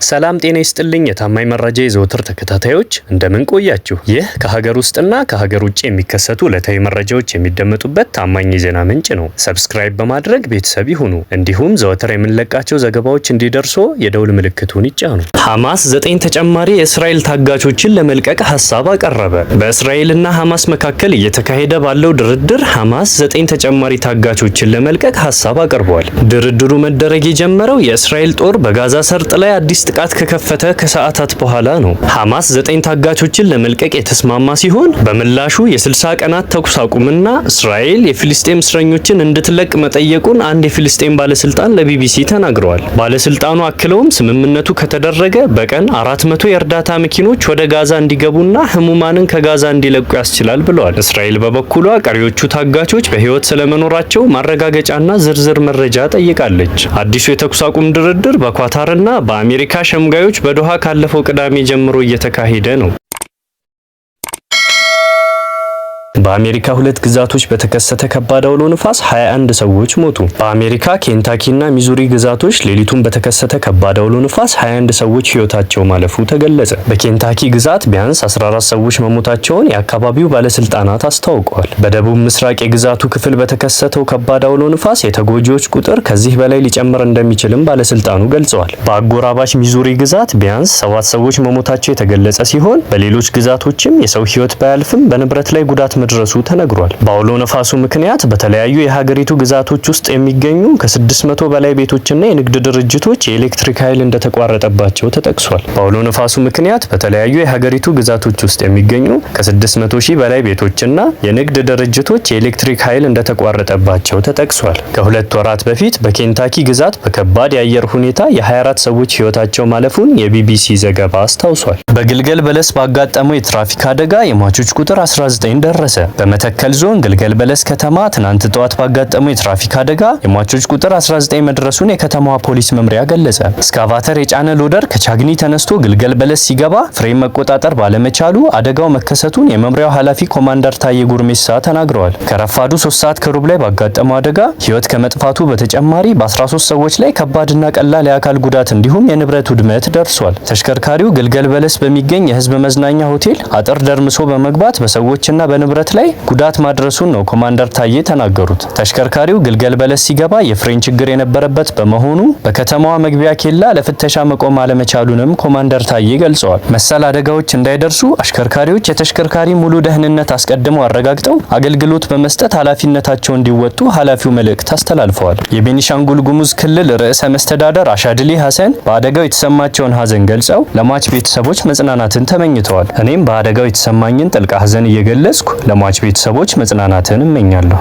ሰላም ጤና ይስጥልኝ። የታማኝ መረጃ የዘወትር ተከታታዮች፣ እንደምን ቆያችሁ? ይህ ከሀገር ውስጥና ከሀገር ውጭ የሚከሰቱ ዕለታዊ መረጃዎች የሚደመጡበት ታማኝ የዜና ምንጭ ነው። Subscribe በማድረግ ቤተሰብ ይሁኑ። እንዲሁም ዘወትር የምንለቃቸው ዘገባዎች እንዲደርሶ የደውል ምልክቱን ይጫኑ። ሐማስ 9 ተጨማሪ የእስራኤል ታጋቾችን ለመልቀቅ ሀሳብ አቀረበ። በእስራኤልና ሐማስ መካከል እየተካሄደ ባለው ድርድር ሐማስ 9 ተጨማሪ ታጋቾችን ለመልቀቅ ሀሳብ አቅርቧል። ድርድሩ መደረግ የጀመረው የእስራኤል ጦር በጋዛ ሰርጥ ላይ አዲስ ጥቃት ከከፈተ ከሰዓታት በኋላ ነው። ሐማስ 9 ታጋቾችን ለመልቀቅ የተስማማ ሲሆን፣ በምላሹ የ60 ቀናት ተኩስ አቁምና እስራኤል የፊልስጤም እስረኞችን እንድትለቅ መጠየቁን አንድ የፊልስጤም ባለስልጣን ለቢቢሲ ተናግረዋል። ባለስልጣኑ አክለውም ስምምነቱ ከተደረገ በቀን 400 የእርዳታ መኪኖች ወደ ጋዛ እንዲገቡና ህሙማንን ከጋዛ እንዲለቁ ያስችላል ብለዋል። እስራኤል በበኩሏ ቀሪዎቹ ታጋቾች በህይወት ስለመኖራቸው ማረጋገጫና ዝርዝር መረጃ ጠይቃለች። አዲሱ የተኩስ አቁም ድርድር በኳታርና በአሜሪካ ሸምጋዮች በዶሃ ካለፈው ቅዳሜ ጀምሮ እየተካሄደ ነው። በአሜሪካ ሁለት ግዛቶች በተከሰተ ከባድ አውሎ ንፋስ 21 ሰዎች ሞቱ። በአሜሪካ ኬንታኪና ሚዙሪ ግዛቶች ሌሊቱን በተከሰተ ከባድ አውሎ ንፋስ 21 ሰዎች ሕይወታቸው ማለፉ ተገለጸ። በኬንታኪ ግዛት ቢያንስ 14 ሰዎች መሞታቸውን የአካባቢው ባለስልጣናት አስታውቀዋል። በደቡብ ምስራቅ የግዛቱ ክፍል በተከሰተው ከባድ አውሎ ንፋስ የተጎጂዎች ቁጥር ከዚህ በላይ ሊጨምር እንደሚችልም ባለስልጣኑ ገልጸዋል። በአጎራባች ሚዙሪ ግዛት ቢያንስ ሰባት ሰዎች መሞታቸው የተገለጸ ሲሆን፣ በሌሎች ግዛቶችም የሰው ሕይወት ባያልፍም በንብረት ላይ ጉዳት መድረሱ ተነግሯል። በአውሎ ነፋሱ ምክንያት በተለያዩ የሀገሪቱ ግዛቶች ውስጥ የሚገኙ ከ600 በላይ ቤቶችና የንግድ ድርጅቶች የኤሌክትሪክ ኃይል እንደተቋረጠባቸው ተጠቅሷል። በአውሎ ነፋሱ ምክንያት በተለያዩ የሀገሪቱ ግዛቶች ውስጥ የሚገኙ ከ600 ሺህ በላይ ቤቶችና የንግድ ድርጅቶች የኤሌክትሪክ ኃይል እንደተቋረጠባቸው ተጠቅሷል። ከ2 ወራት በፊት በኬንታኪ ግዛት በከባድ የአየር ሁኔታ የ24 ሰዎች ሕይወታቸው ማለፉን የቢቢሲ ዘገባ አስታውሷል። በግልገል በለስ ባጋጠመው የትራፊክ አደጋ የሟቾች ቁጥር 19 ደረሰ። በመተከል ዞን ግልገል በለስ ከተማ ትናንት ጠዋት ባጋጠመው የትራፊክ አደጋ የሟቾች ቁጥር 19 መድረሱን የከተማዋ ፖሊስ መምሪያ ገለጸ። እስካቫተር የጫነ ሎደር ከቻግኒ ተነስቶ ግልገል በለስ ሲገባ ፍሬን መቆጣጠር ባለመቻሉ አደጋው መከሰቱን የመምሪያው ኃላፊ ኮማንደር ታዬ ጉርሜሳ ተናግረዋል። ከረፋዱ 3 ሰዓት ከሩብ ላይ ባጋጠመው አደጋ ሕይወት ከመጥፋቱ በተጨማሪ በ13 ሰዎች ላይ ከባድና ቀላል የአካል ጉዳት እንዲሁም የንብረት ውድመት ደርሷል። ተሽከርካሪው ግልገል በለስ በሚገኝ የህዝብ መዝናኛ ሆቴል አጥር ደርምሶ በመግባት በሰዎችና በንብረት ላይ ጉዳት ማድረሱን ነው ኮማንደር ታዬ የተናገሩት። ተሽከርካሪው ግልገል በለስ ሲገባ የፍሬን ችግር የነበረበት በመሆኑ በከተማዋ መግቢያ ኬላ ለፍተሻ መቆም አለመቻሉንም ኮማንደር ታዬ ገልጸዋል። መሰል አደጋዎች እንዳይደርሱ አሽከርካሪዎች የተሽከርካሪ ሙሉ ደህንነት አስቀድመው አረጋግጠው አገልግሎት በመስጠት ኃላፊነታቸውን እንዲወጡ ኃላፊው መልእክት አስተላልፈዋል። የቤኒሻንጉል ጉሙዝ ክልል ርዕሰ መስተዳደር አሻድሊ ሀሰን በአደጋው የተሰማቸውን ሀዘን ገልጸው ለሟች ቤተሰቦች መጽናናትን ተመኝተዋል። እኔም በአደጋው የተሰማኝን ጥልቅ ሀዘን እየገለጽኩ ለሟች ቤተሰቦች መጽናናትን እመኛለሁ።